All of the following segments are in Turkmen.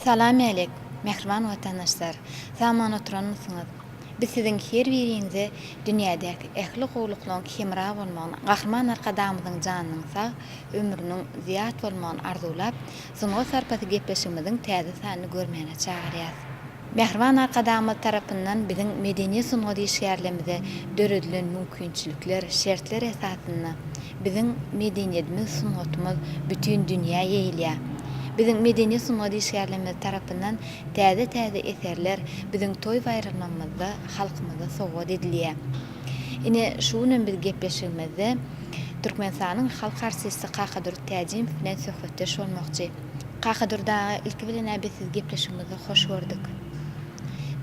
Salam älek, mähriban watandaşlar! Sag-aman oturanmysyňyz? Biz siziň her biriňize dünýädäki ähli gowulyklaryň hemra bolmagyny, Gahryman Arkadagymyzyň janynyň sag, ömrüniň zyýat bolmagyny arzuwlap, Sungat sarpasy gepleşigimiziň täze sanyny görmäne çagyrýas. Mähriban Arkadagymyz tarapyndan biziň medeniýet-sungat işgärlerimize döredilen mümkinçilikler, şertler esasynda biziň medeniýedimiz, sungatymyz bütin dünýä ýeýilýär. Biziň medeniýet-sungat işgärlerimiz tarapyndan täze-täze eserler biziň toý-baýramlarymyzda halkymyza sowgat edilýär. Ine, şu günem biz gepleşigimizde Türkmenistanyň halk artisti Kakadurdy Täjimow bilen söhbetdeş bolmakçy. Kakadurdy aga, ilki bilen-ä biz sizi gepleşigimizde hoş gördük.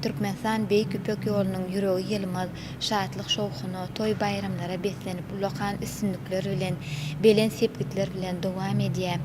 Türkmenistan Beýik Ýüpek ýolunyň ýüregi ýylymyz şatlyk-şowhuna, toý-baýramlara beslenip, ullakan üstünlikler bilen, belent sepgitler bilen dowam edýär.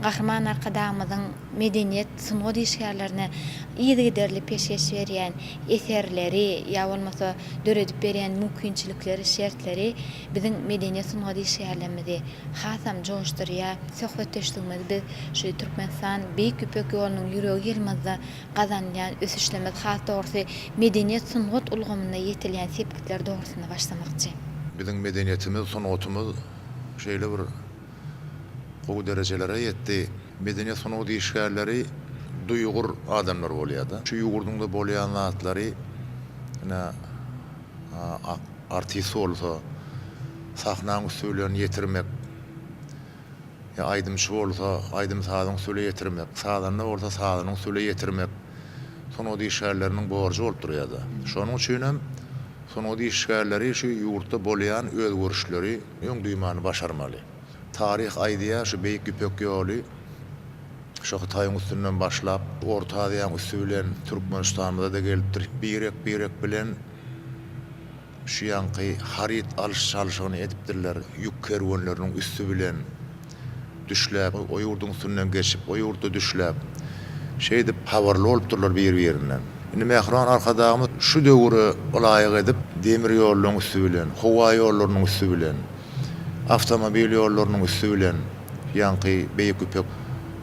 Gahryman Arkadagymyzyň medeniýet, sungat işgärlerine yzygiderli peşgeş berýän eserleri ýa bolmasa döredip berýän mümkinçilikleri, şertleri biziň medeniýet-sungat işgärlerimizi hasam joşdurýar. Söhbetdeşligimizi biz şu Türkmenistan Beýik Ýüpek ýolunyň ýüregi ýylymyzda gazanylýan ösüşlerimiz, has dogrusy, medeniýet-sungat ulgamynda ýetilýän sepgitler dogrusynda başlamakçy. Biziň medeniýetimiz, sungatymyz şeýle bir gowy derejelere ýetdi. Medeniýet-sungat işgärleri duýgur adamlar bolýar-da. Şu ýurduňda bolýan zatlary ine artist bolsa sahnaň üsti bilen ýetirmek, ýa aýdymçy bolsa aýdym-sazyň üsti bilen ýetirmek, sazanda bolsa sazynyň üsti bilen ýetirmek sungat işgärleriniň borjy bolup durýar-da. Şonuň üçinem sungat işgärleri şu ýurtda bolýan özgerişleri öň duýmany başarmaly. Taryh aýdýar, şu Beýik Ýüpek ýoly şu Hytaýyň üstünden başlap, Orta Aziýanyň üsti bilen Türkmenistanymyza-da gelipdir. Birek-birek bilen şu ýaňky haryt alyş-çalşygyny edipdirler. Ýük kerwenleriniň üsti bilen düşläp, o ýurduň üstünden geçip, o ýurtda düşläp, şeýdip habarly bolupdyrlar bir-birinden. Indi Mähriban Arkadagymyz şu döwüre ylaýyk edip, demir ýollaryň üsti bilen, howa ýollarynyň üsti bilen, awtomobil ýollarynyň üsti bilen ýaňky Beýik Ýüpek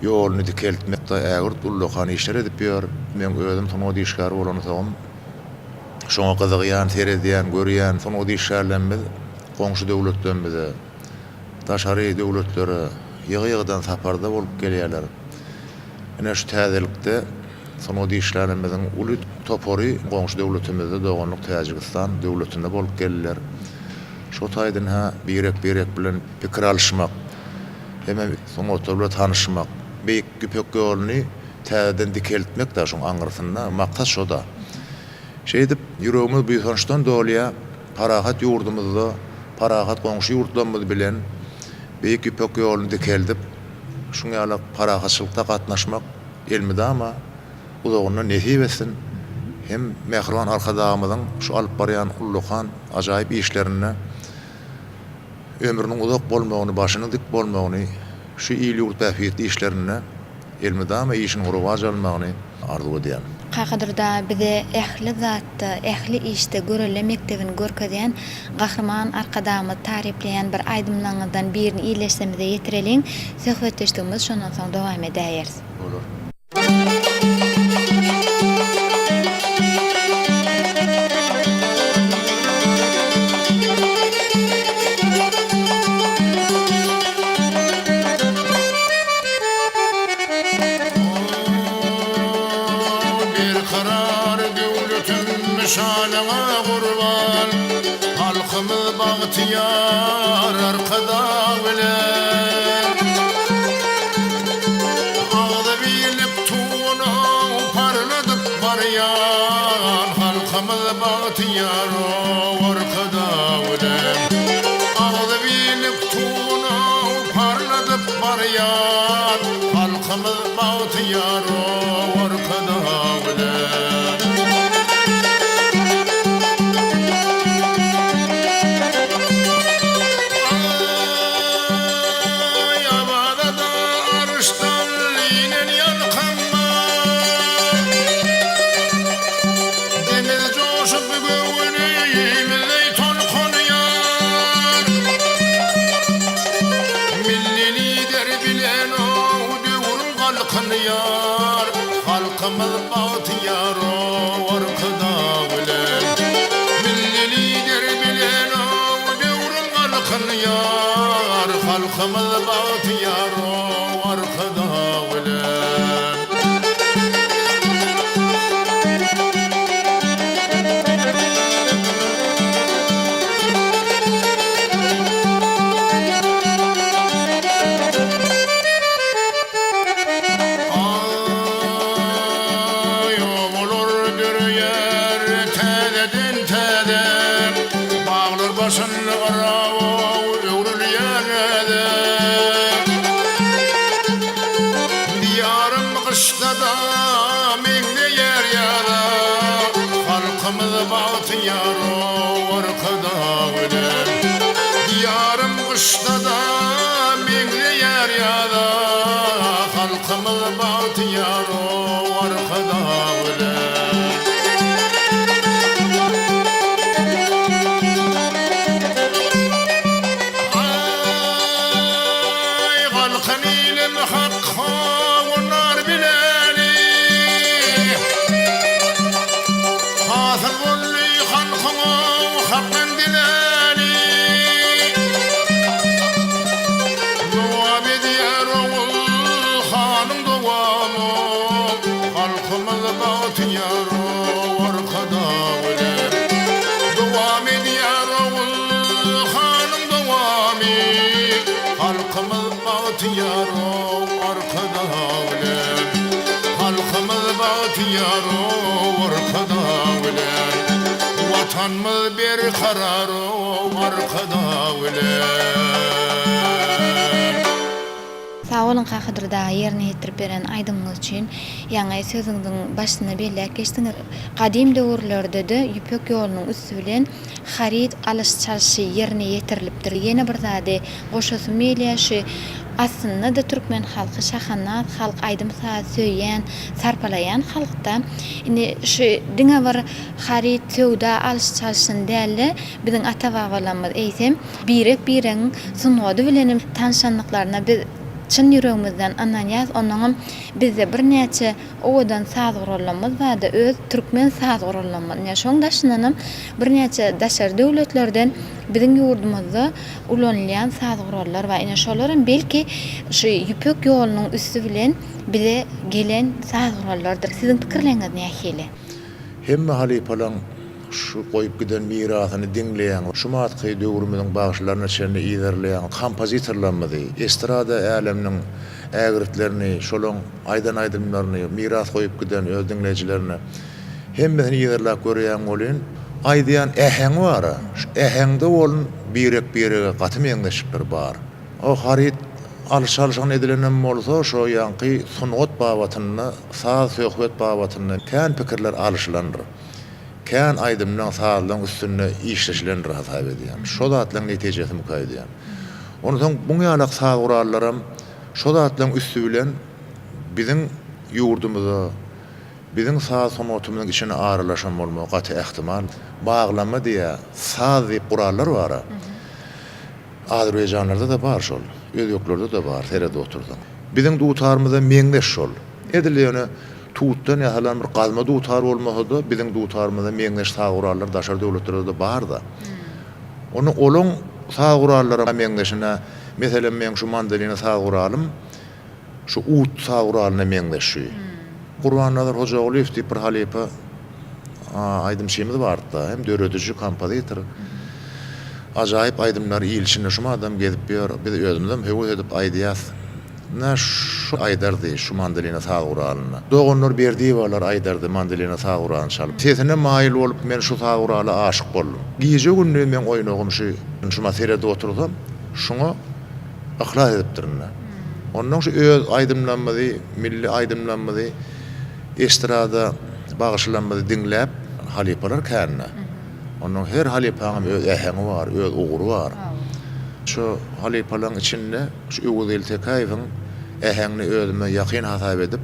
ýoluny dikeltmekde ägirt ullakan işler edip ýör. Meň özüm sungat işgäri bolansoňum, şoňa gyzygýan, seredýän, görýän. Sungat işgärlerimiz goňşy döwletlerimize, daşary döwletlere ýygy-ýygydan saparda bolup gelýärler. Ine, şu täzelikde sungat işgärlerimiziň uly topary goňşy döwletimizde, doganlyk Täjigistan döwletinde bolup geldiler. Şo taýdan-ha birek-birek bilen pikir alyşmak, hemem sungatlar bilen tanyşmak, Beýik Ýüpek ýoluny täzeden dikeltmek-dä şoň aňyrsynda, maksat şo-da. Şeýdip, ýüregimiz buýsançdan dolýar, parahat ýurdumyzda, parahat goňşy ýurtlarymyz bilen Beýik Ýüpek ýoluny dikeldip, şuň ýalak parahatçylykda gatnaşmak elmydama uzagyndan nesip etsin hem mähriban Arkadagymyzyň şu alyp barýan ullakan ajaýyp işlerinde ömrüniň uzak bolmagyny, başynyň dik bolmagyny, şu il-ýurt bähbitli işlerinde elmydama işiniň rowaç almagyny arzuw edýän. Kakadurdy aga bize ähli zatda, ähli işde görelde mekdebini görkezýän Gahryman Arkadagymyzy taryplaýan bir aýdymlaryňyzdan birini ildeşlerimize ýetireliň, söhbetdeşligimizi şondan soň dowam edäýeris. Bolar. Berkarar döwletim nyşanyňa gurban, Halkymyz bagtyýar Arkadag bilen. Agzybirlik tuguny parladyp barýan halkymyz bagtyýar Arkadag bilen. Agzybirlik tuguny parladyp barýan halkymyz bagtyýar Arkadag bilen. Aý, Awazada arşdan inen ýalkym bar. Deňiz joşup göwüni. Halkymyz bagtyýar Arkadag bilen. Milli Lider bilen döwrüň galkynýar, Halkymyz bagtyýar Arkadag bilen. Aý, obalar döreýär täzeden täze, Baglar başynda garaw öwrülýär näze. Diýarym gyşda-da meňzeýär ýaza, Halkymyz bagtyýar-ow Arkadag bilen. Diýarym gyşda-da meňzeýär ýaza, Halkymyz bagtyýar-ow Arkadag bilen. Aý, galkan ilim Hak howunar bileli. Hasyl boldy halkyň-ow Hakdan diläni. Dowam edýär ogul hanyň dowamy, Halkymyz bagtyýar-ow Arkadag bilen. Dowam edýär ogul hanyň dowamy, Halkymyz bagtyýar-ow Arkadag bilen. Halkymyz bagtyýar-ow Arkadag bilen. Watanymyz berkarar-ow Arkadag bilen. Sag boluň Kakadurdy aga ýerine ýetirip beren aýdymyňyz üçin. Ýaňy sözüňiziň başynda belläp geçdiňiz. Gadym döwürlerde-de Ýüpek ýolunyň üsti bilen haryt alyş-çalşy ýerine ýetirilipdir. Ýene bir zady goşasym gelýär, şu aslynda-da türkmen halky şahandaz halk, aýdym-saz söýýän, sarpalaýan halk-da. Indi şu diňe bir haryt, söwda alyş-çalşyny däl-de, biziň ata-babalarymyz eýsem, birek-biregiň sungady bilenem tanşandyklaryna biz çyn ýüregimizden ynanýarys. Onnoňam bizde birnäçe owadan saz gurallarymyz bardy, öz türkmen saz gurallarymyz. Ine, şoň daşyndanam birnäçe daşary döwletlerden biziň ýurdumyzda ulanylýan saz gurallar bar. Ine, şolaram belki şu Ýüpek ýolunyň üsti bilen bize gelen saz gurallardyr. Siziň pikirleriňiz nähili? Hemme halypalaň şu goýup giden mirasyny diňleýäň, şu matky döwrümiziň bagşylaryna çenli yzarlaýaň, kompozitorlarymyzy, estrada äleminiň ägirtlerini, şolaň aýdan aýdymlaryny miras goýup giden öz diňleýjilerine hemmesini yzarlap görýäň welin, aýdýan äheňi bar-a, şu äheňde bolun birek-birege gaty meňzeşlikler bar. O haryt alyş-çalşygyny edilenem bolsa, şo ýaňky sungat babatynda, saz-söhbet babatynda kän pikirler alyşylandyr. Kän aýdymlaň, sazlaň üstünde işleşilendir hasap edýän. Şo zatlaň netijesimika öýdýän. Onsoň buň ýalak saz gurallaram şo zatlaň üsti bilen biziň ýurdumyza, biziň saz sungatymyzyň içine aralaşan bolmagy gaty ähtimal. Baglama diýýä, saz diýip gurallar bar-a. Azerbaýjanlarda-da bar şol. Özbeklerde-de bar, seredip otursaň. Biziň dutarymyza meňzeş şol. Edil ýöne tutdan ýasalan bir gazma dutar bolmasa-da, biziň dutarymyza meňzeş saz gurallar daşary döwletlerde-de bar-da. Onda olaň saz gurallary meňzeşine, meselem, meň şu mandolina saz guralym şu ud saz guralyna meňzeş şu. Gurbannazar Hojagulyýew diýip bir halypa aýdymçymyz bardy-da, hem dörediji, kompozitor. Ajaýyp aýdymlary il içinde şum adam gezip ýör. Biz özümizem höwes edip aýdýas. Ine şu aýdardy şu mandolina saz guralynda. Doganlar Berdiýewalar aýdardy mandolina saz guralyny çalyp. Sesine maýyl bolup men şu saz gurala aşyk boldum. Gije-gündiz meň oýnagym şu. Şuma seredip otursam, şuňa yhlas edipdirin-dä. Onnoň şu öz aýdymlarymyzy, milli aýdymlarymyzy, estrada bagşylarymyzy diňläp, halypalar kän-dä. Onnoň her halypaňam öz äheňi bar, öz ugry bar. Şu halypalaryň içinde şu Öwezgeldi Tekäýewiň äheňini özüme ýakyn hasap edip,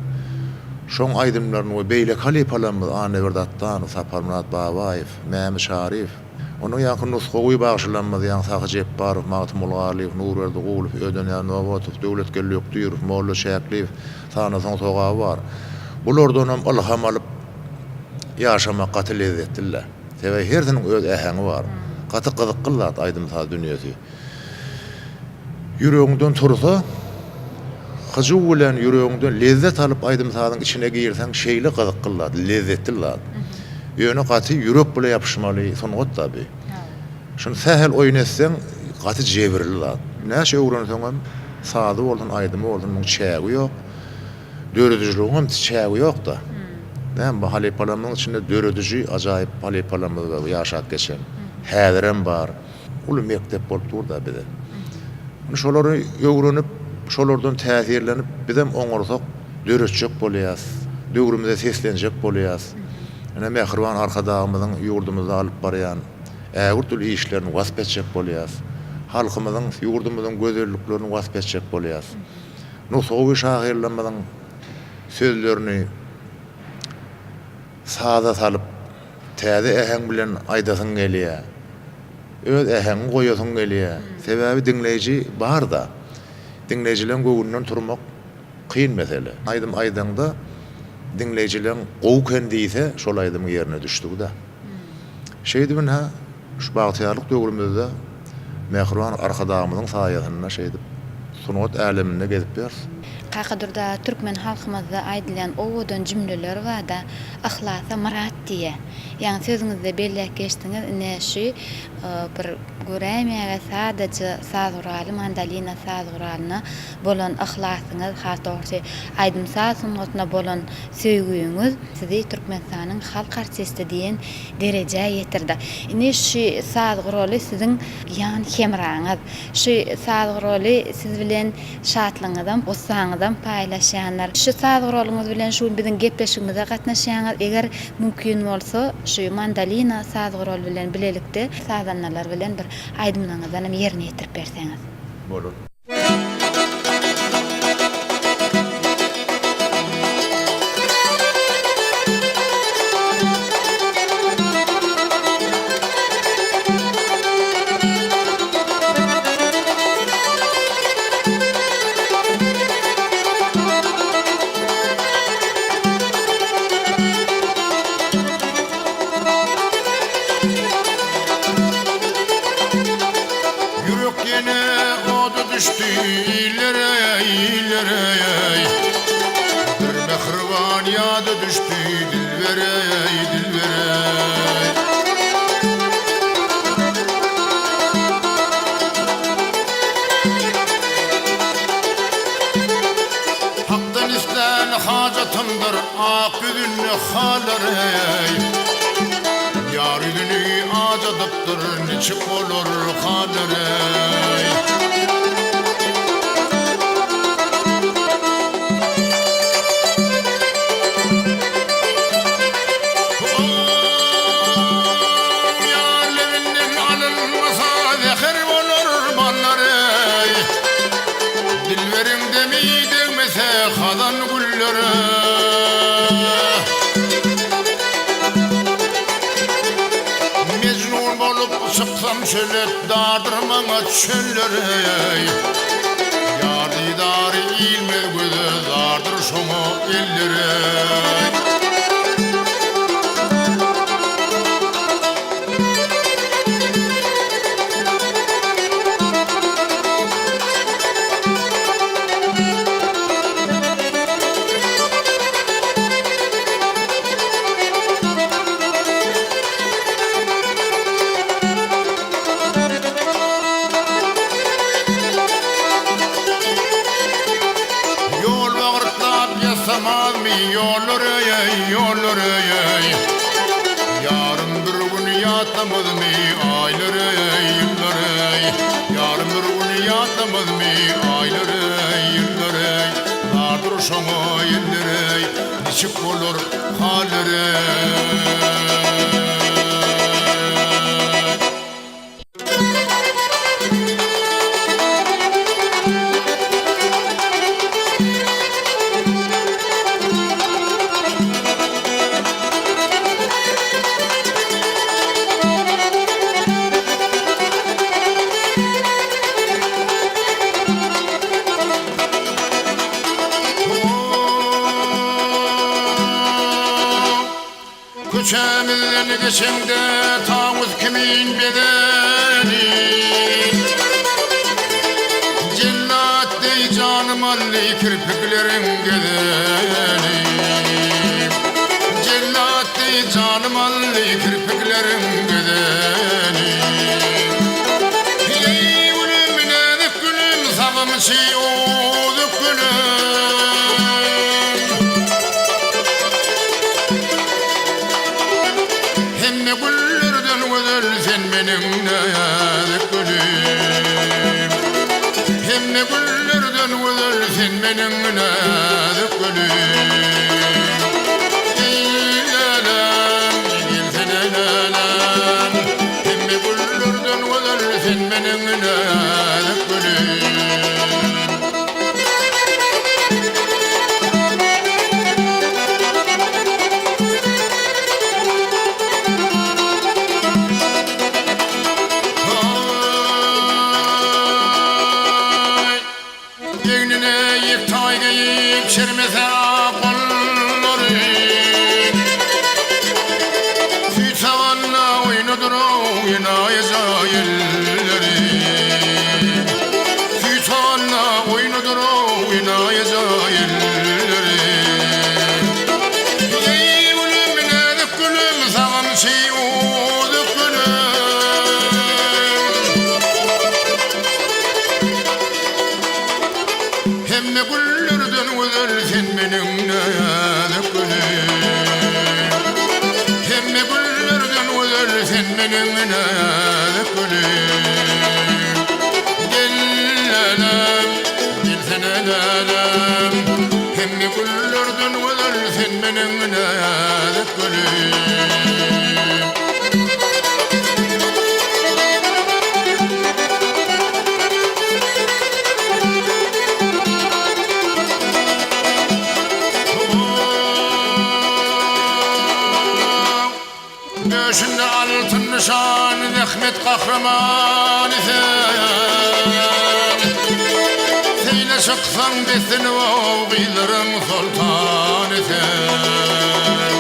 şoň aýdymlaryny we beýleki halypalarymyz Annaberdi Atdanow, Saparmyrat Babaýew, Mämi Çaryýew, onuň ýaňky nusgawy bagşylarymyz ýaňy Sahy Jepbarow, Magtymguly Garlyýew, Nurberdi Gulow, Ödenýaz Nobatow, Döwletgeldi Ökdirow, Molla Çäkliýew, sanasaň sogaby bar. Bulardanam ylham alyp ýaşamak gaty lezzetli-le. Sebäbi hersiniň öz äheňi bar. Gaty gyzykly zat aýdym-saz dünýesi. Ýüregiňden tursa, hyjuw bilen ýüregiňden lezzet alyp aýdym-sazyň içine girseň şeýle gyzykly zat, lezzetli zat. Ýöne gaty ýürek bile ýapyşmaly sungat-da bi. Şuny sähel oýun etseň gaty jebirli zat. Näçe öwrenseňem sazy bolsun, aýdymy bolsun muň çägi ýok. Döredijiligiňem çägi ýok-da. Näme bu halypalarymyzyň içinde dörediji ajaýyp halypalarymyz bar ýaşap geçen. Häzirem bar. Uly mekdep bolup dur-da bize. Indi şolary öwrenip, şolardan täsirlenip bizem oňarsak döretjek bolýas. Döwrümize seslenjek bolýas. Ine mähriban Arkadagymyzyň ýurdumyzda alyp barýan ägirt uly işlerini wasp etjek bolýas. Halkymyzyň, ýurdumyzyň gözelliklerini wasp etjek bolýas. Nusgawy şahyrlarymyzyň sözlerini saza salyp, täze äheň bilen aýdasyň gelýär. Öz äheňiňi goýasyň gelýär. Sebäbi diňleýji bar-da. Diňleýjileň göwnünden turmak kyn mesele. Aýdym aýdaňda diňleýjileň gowy eken diýse, şol aýdymyň ýerine düşdügi-dä. Şeýdip ynha, Şu bagtyýarlyk döwrümizde mähriban Arkadagymyzyň saýasynda şeýdip sungat äleminde gezip ýörüs. Kakadurdy aga türkmen halkymyzda aýdylýan owadan jümleler barda yhlasa myrat diýýä. Ýaňy sözüňizde belläp geçdiňiz ine şu bir göräýmäge sadaja saz guraly mandolina saz guralyna bolan yhlasyňyz has dogrusy aýdym saz sungatyna bolan söýgüňiz sizi Türkmenistanyň halk artisti diýen derejä ýetirdi. Indi şu saz guraly siziň ýan hemraňyz. Şu saz guraly siz bilen şatlygyňyzam, gussaňyzam paýlaşýandyr. Şu saz guralyňyz bilen şu gün biziň gepleşigimize gatnaşýaňyz. Eger mümkin bolsa, şu mandolina saz guraly bilen bilelikde sazandalar bilen bir aýdymlaryňyzdanam ýerine ýetirip berseňiz. Bolar. Ýürek ýene oda düşdi illere, illere, Bir mähriban ýada düşdi dilbere, dilbere. Hakdan islän hajatymdyr ak ýüzünde halar, eý. Ýar ýüzüni ajadypdyr, niçik bolar halar, eý. Ýar lebinden alynmasa zäher bolar ballar, eý. Dilberiň demi degmese hazan güllere. Mejnun bolup çyksam çöle dardyr maňa çöller eý. Ýar didary ilmez göze zardyr şoňa eller eý. Ýol bagyrtlap ýasamazmy ýollar eý, ýollar eý. Ýarym bir gün ýatlamazmy aýlar eý, ýyllar eý. Ýarym bir gün ýatlamazmy aýlar eý, ýyllar eý. Bardyr şoňa eller eý, niçik bolar haller eý. Köçämizden geçeňde tawus kimin bezeli. Jellat deý janym aldy kirpikleriň gezeli. Jellat deý janym aldy kirpikleriň gezeli. Eý gülüm näzik gülüm sagymçy ozuk gülüm. Hemme güllerden gözel sen meniň näzik gülüm. Hemme güllerden gözel sen meniň näzik gülüm. Eý läläm, gelsene läläm. Hemme güllerden gözel sen meniň näzik gülüm. Egnine ýektaý geýip, çermese ak gollary. Süýt saganda oýnadyr-ow enaýyja elleri. Süýt saganda oýnadyr-ow enaýyja elleri. Eý, gülüm, näzik gülüm, sagymçy uzuk gülüm. Hemme güllerden gözel sen meniň näzik gülüm. Hemme güllerden gözel sen meniň näzik gülüm. Gel läläm, gelsene läläm. Hemme güllerden gözel sen meniň näzik gülüm. Döşünde altyn nyşan zähmet gahrymany sen. Seýle çyksaň beslenip-ow gyzlaryň soltany sen.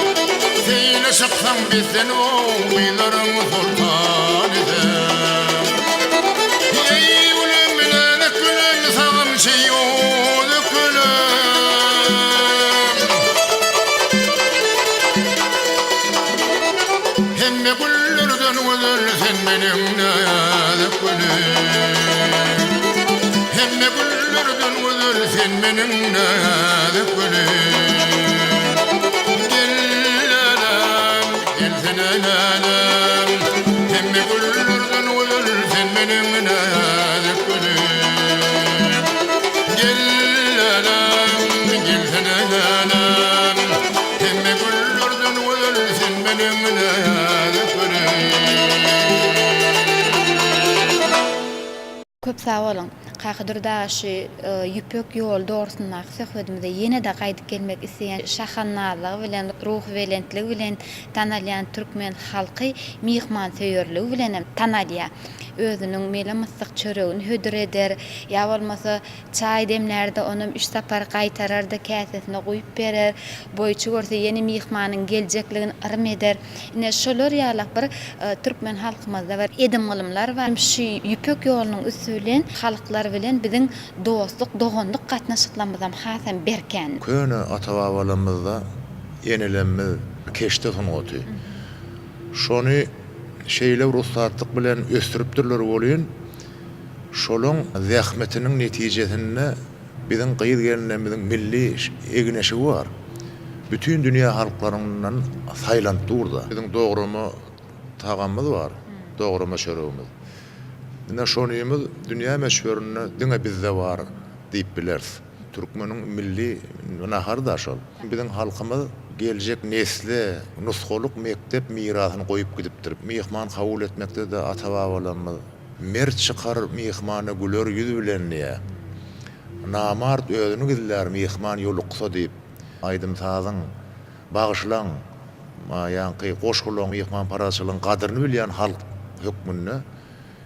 Seýle çyksaň beslenip-ow gyzlaryň soltany sen. Eý gülüm bilenek gülüm sagymçy ýoly gülüm. Hemme güllerden gözel sen meniň näzik gülüm. Hemme güllerden gözel sen meniň näzik gülüm. Gel läläm, gelsene läläm. Hemme güllerden gözel sen meniň näzik gülüm. Gel läläm, gelsene läläm. Hemme güllerden gözel sen meniň näzik gülüm. Köp sag boluň. Kakadurdy aga şu Ýüpek ýoly dogrusyndaky söhbedimize ýene-de gaýdyp gelmek isleýän şahandazlygy bilen, ruhubelentligi bilen tanalýan türkmen halky myhmansöýerligi bilenem tanalýar. Özüniň mele-myssyk çöregini hödür eder, ýa bolmasa çaý demlär-de onam üç sapar gaýtarar-da käsesine guýup berer, boýçy görse ýene myhmanyň geljekligini yrym eder. Ine, şolar ýalak bir türkmen halkymyzda bir edim-gylymlar bar. Şu Ýüpek ýolunyň üsti bilen halklar bilen biziň dostluk, doganlyk gatnaşyklarymyzam hasam berkän. Köne ata-babalarymyzda enelerimiz keşde sungaty. Şony şeýle bir ussatlyk bilen ösdüripdirler welin, şolaň zähmetiniň netijesinde Biziň gyz-gelinlerimiziň milli egin-eşigi bar. Bütin dünýä halklaryndan saýlanyp dur-da. Biziň dograma tagamymyz bar, dograma çöregimiz. Ine, şonymyz dünýä möçberinde diňe bizde bar diýip bileris. Türkmeniň milli nahary-da şol. Biziň halkymyz geljek nesle nusgalyk mekdep mirasyny goýup gidipdir. Myhman kabul etmekde-de ata-babalarymyz Mert çykar myhmana güler ýüz bilen diýýär. Namart özüni gizlär myhman ýoluksa diýip, aýdym-sazyň, bagşylaň, ýaňky goşgulaň, myhmanparazçylygyň gadyryny bilýän halk hökmünde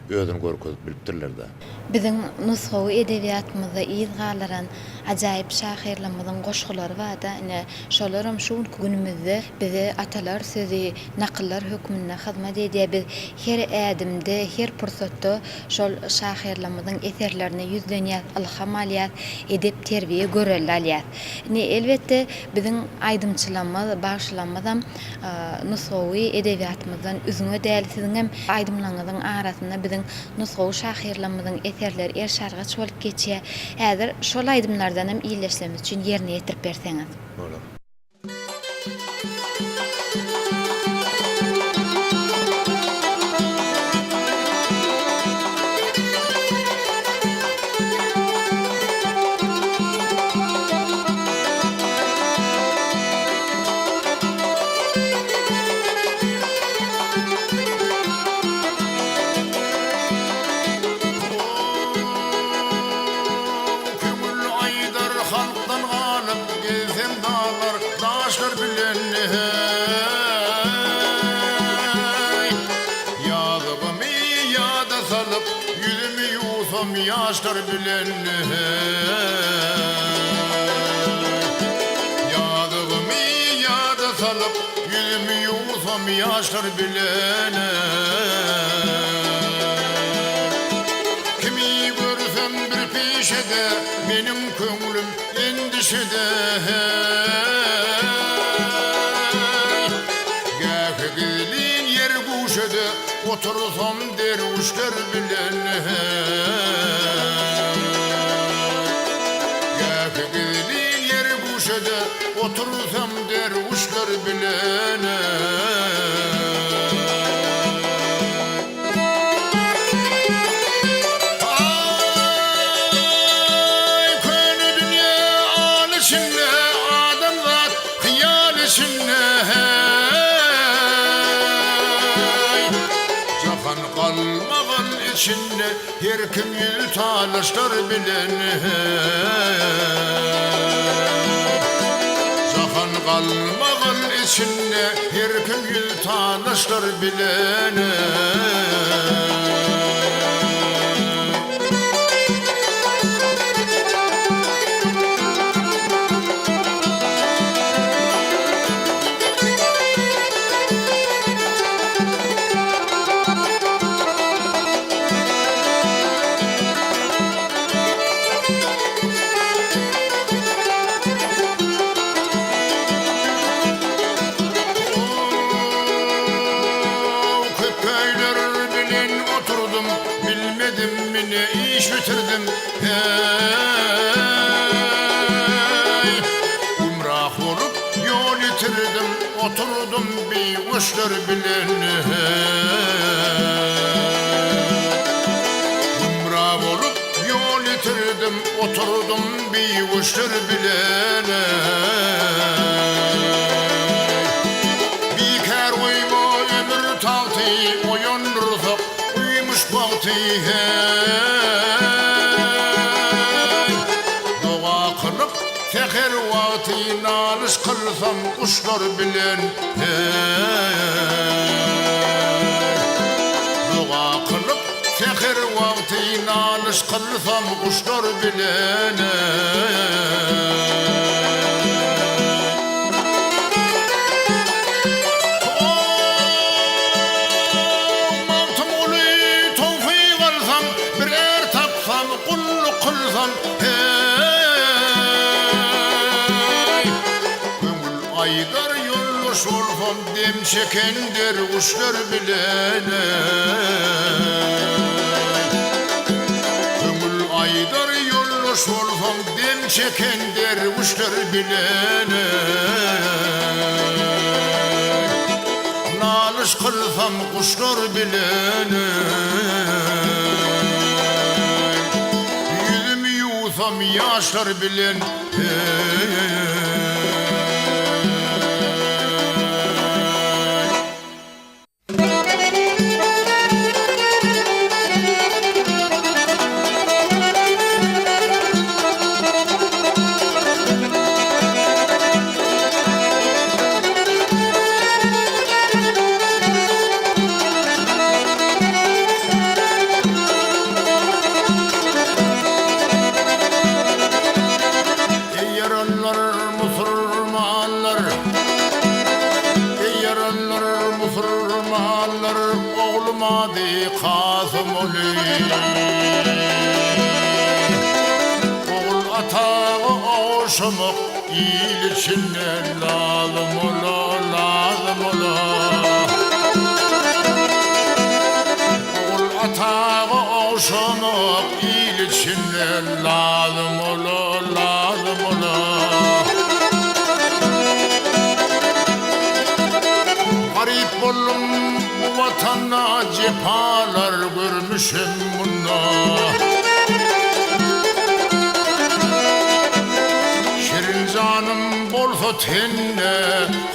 özüni görkezip bilipdirler-dä. Biziň nusgawy edebiýatymyzda yz galdyran ajaýyp şahyrlarymyzyň goşgulary barda, ine, şolaram şu günki günümizde bize atalar sözi, nakyllar hökmünde hyzmat edýär. Biz her ädimde, her pursatda şol şahyrlarymyzyň eserlerine ýüzlenýäs, ylham alýas, edep-terbiýe, görelde alýas. Indi, elbetde, biziň aýdymçylarymyz, bagşylarymyzam nusgawy edebiýatymyzdan üzňe däl. Siziňem aýdymlaryňyzyň arasynda biziň nusgawy şahyrlarymyzyň eserleri eriş-argaç bolup geçýär. Häzir şol aýdymlardanam ildeşlerimiz üçin ýerine ýetirip berseňiz. Bolar. Köňül aýdar halkdan galyp gezsem daglar, daşlar bilen heý. Ýazygymy ýada salyp, ýüzümi ýuwsam ýaşlar bilen heý. Ýazygymy ýada salyp, ýüzümi ýuwsam ýaşlar bilen Kimi görsem bir pişede, meniň köňlüm endişede heý. Gähi gizlin ýer guşede, otursam derwüşler bilen heý. Gähi gizlin ýer guşede, otursam derwüşler bilen heý. Aý, köne dünýe al içinde, adamzat hyýal içinde, heý. Jahan galmagal içinde, her kim ýüz talaşlar bilen, heý. Jahan galmagal içinde, her kim ýüz talaşlar bilen. Ow, köpeýler bilen oturdym, Bilmedim ne iş bitirdim, heý. Gümrah bolup ýol ýitirdim, Oturdym biweçler bilen, heý. Gümra bolup ýol ýitirdim, Oturdym biweçler bilen, Bikär goýma ömür tagty, Oýandyrsak uýmuş bagty, heý. Doga kylyp säher wagty, Nalyş kylsam guşlar bilen, heý. Doga kylyp säher wagty, Nalyş kylsam guşlar bilen, Magtymguly, towfyk alsam, bir är tapsam, gulluk kylsam, heý! Köňül aýdar ýoldaş bolsam, dem çeken derwüşler bilen, Köňül aýdar ýoldaş bolsam, dem çeken derwüşler bilen. Nalyş kylsam guşlar bilen. Ýüzümi ýuwsam ýaşlar bilen. Alar oglum ady Kasym oly. Ogul ataga ogşamak il içinde lazym ola, lazym ola. Ogul ataga ogşamak il içinde lazym ola, lazym ola. Garyp boldum bu watanda jepalar görmüşem munda. Şirin janym bolsa tende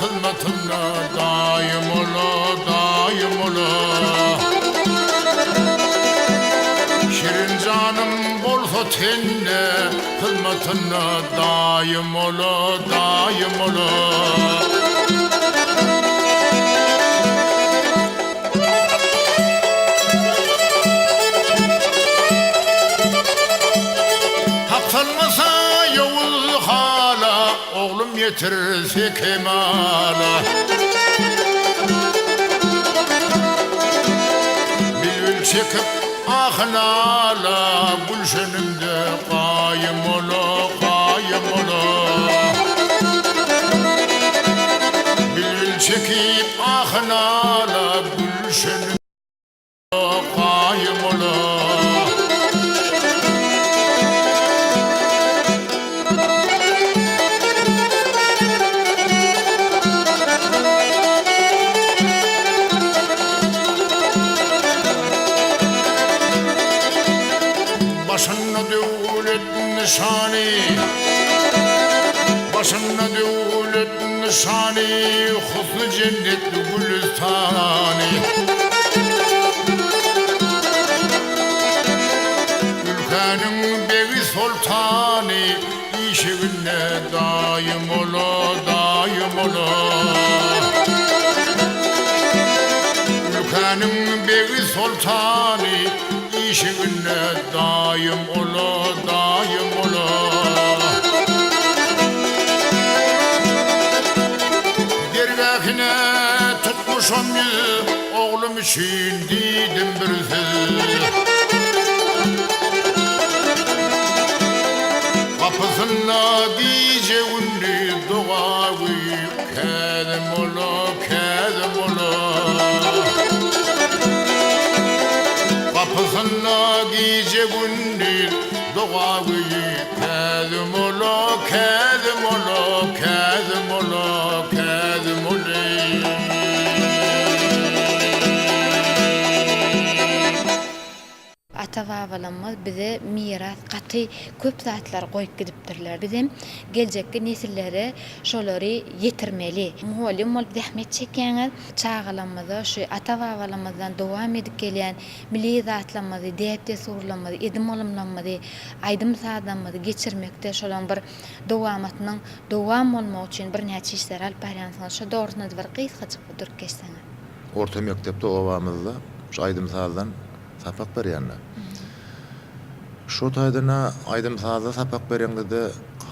hyzmatynda daýym ola, daýym ola. Şirin janym bolsa tende hyzmatynda daýym ola, daýym ola. Hak salmasa ýowuz hala, Oglum ýetirse kemala. Bilbil çekip ahy-nala, Gülşenimde gaýym ola, gaýym ola. Bilbil çekip ahy-nala, Gülşenimde gaýym ola. Başynda döwlet nyşany, Başynda döwlet nyşany, Husny jennet gülüstany. Ülkäniň begi soltany, Işiginde daýym ola, daýym ola. Ülkäniň begi soltany, Işiginde daýym ola, daýym ola. Dergähine tutmuşam ýüz, Oglum üçin diýdim bir söz. Gapysynda gije-gündiz doga güýüp, Käzim ola, Käzim ola. Gapysynda gije-gündiz doga güýüp, Käzim ola, Käzim ola, Käzim ola, Käzim oly. Ata-babalarymyz bize miras gaty köp zatlary goýup gidipdirler. Bizem geljekki nesillere şolary ýetirmeli. Mugallym bolup zähmet çekýäňiz, çagalarymyza şu ata-babalarymyzdan dowam edip gelýän milli zatlarymyzy, däp-dessurlarymyzy, edim-gylymlarymyzy, aýdym-sazlarymyzy geçirmekde şolaryň bir dowamatynyň dowam bolmagy üçin birnäçe işleri alyp barýansyňyz. Şo dogrusynda-da bir gysgajyk bir durup geçseňiz. Orta mekdepde obamyzda şu aýdym-sazdan sapak berýänler. Şo taýdan-a aýdym-sazda sapak bereňde-de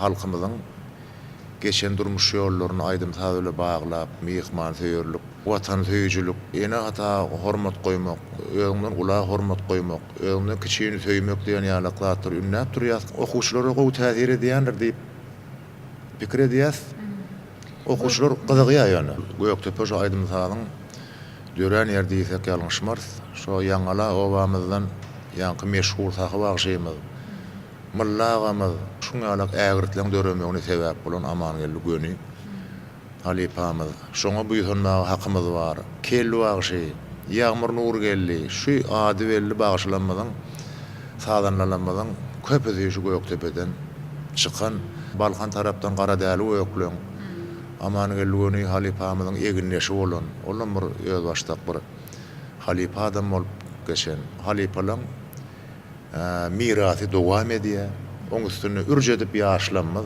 halkymyzyň geçen durmuş ýollaryny aýdym-saz bile baglap, myhmansöýerlik, watansöýüjilik, ene-ata hormat goýmak, özüňden ula hormat goýmak, özüňden kiçini söýmek diýen ýalak zatlary ündäp durýas. Okuwçylara gowy täsir edýändir diýip pikir edýäs. Okuwçylar gyzygýar ýöne. Gökdepe şu aýdym-sazyň dörän ýeri diýsek ýalňyşmarys. Şo Ýaňgala obamyzdan ýaňky meşhur sahy bagşymyz Mylly agamyz şuň ýalak ägirtleň döremegine sebäp bolan Amangeldi Göni halypamyz. Şoňa buýsanmaga hakymyz bar. Kelli bagşy, Ýagmyr Nurgeldi şu ady belli bagşylarymyzyň, sazandalarymyzyň köpüsi şu Gökdepeden çykan. Balkan tarapdan Garadäli Gökleň, Amangeldi Göni halypamyzyň egindeşi bolan, olam bir özbaşdak bir halypa adam bolup geçen. Halypalaň mirasy dowam edýär. Oň üstünde ürç edip ýaşlamyz,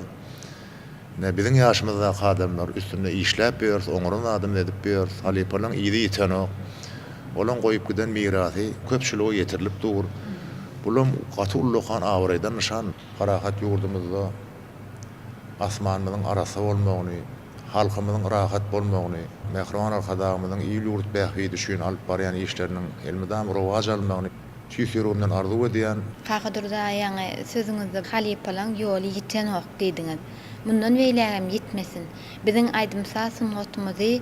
ine, biziň ýaşymyzdaky adamlar üstünde işläp ýörüs, oňaran zadymyzy edip ýörüs. Halypalaň yzy ýitenok. Olaň goýup giden mirasy köpçülige ýetirilip dur. Bulam gaty ullakan abraýdan nyşan. Parahat ýurdumyzda asmanymyzyň arassa bolmagyny, Halkymyzyň rahat bolmagyny, mähriban Arkadagymyzyň il-ýurt bähbidi üçin alyp barýan işleriniň elmydama rowaç almagyny tüýs ýüregimden arzuw edýän. Kakadurdy aga ýaňy sözüňizde halypalaň ýoly ýitenok diýdiňiz. Mundan beýlägem ýitmesin. Biziň aýdym-saz sungatymyzy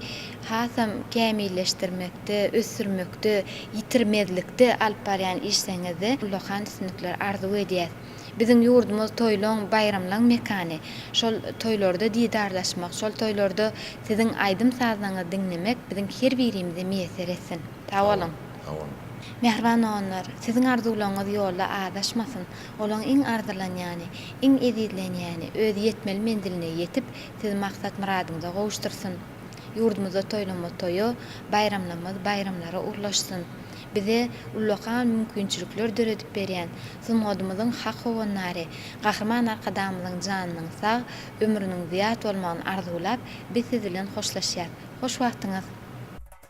hasam kämilleşdirmekde, ösdürmekde, ýitirmezlikde alyp barýan işleriňizde ullakan üstünlikler arzuw edýäs. Biziň ýurdumyz toýlaň, baýramlaň mekany. Şol toýlarda didarlaşmak, şol toýlarda siziň aýdym-sazlaryňyzy diňlemek biziň her birimize miýesser etsin. Sag boluň. Sag boluň. Mähriban doganlar, siziň arzuwlaryňyz ýolda azaşmasyn. Olaň iň arzylanýany, iň ezizlenýäni öz ýetmeli menziline ýetip, sizi maksat-myradyňyza gowuşdyrsyn. Ýurdumyzda toýlama toýa, baýramlama baýramlara ulaşsyn. Bize ullakan mümkinçilikler döredip berýän sungatymyzyň hak howandary Gahryman Arkadagymyzyň janynyň sag, ömrüniň zyýat bolmagyny arzuwlap, biz siz bilen hoşlaşýas. Hoş wagtyňyz!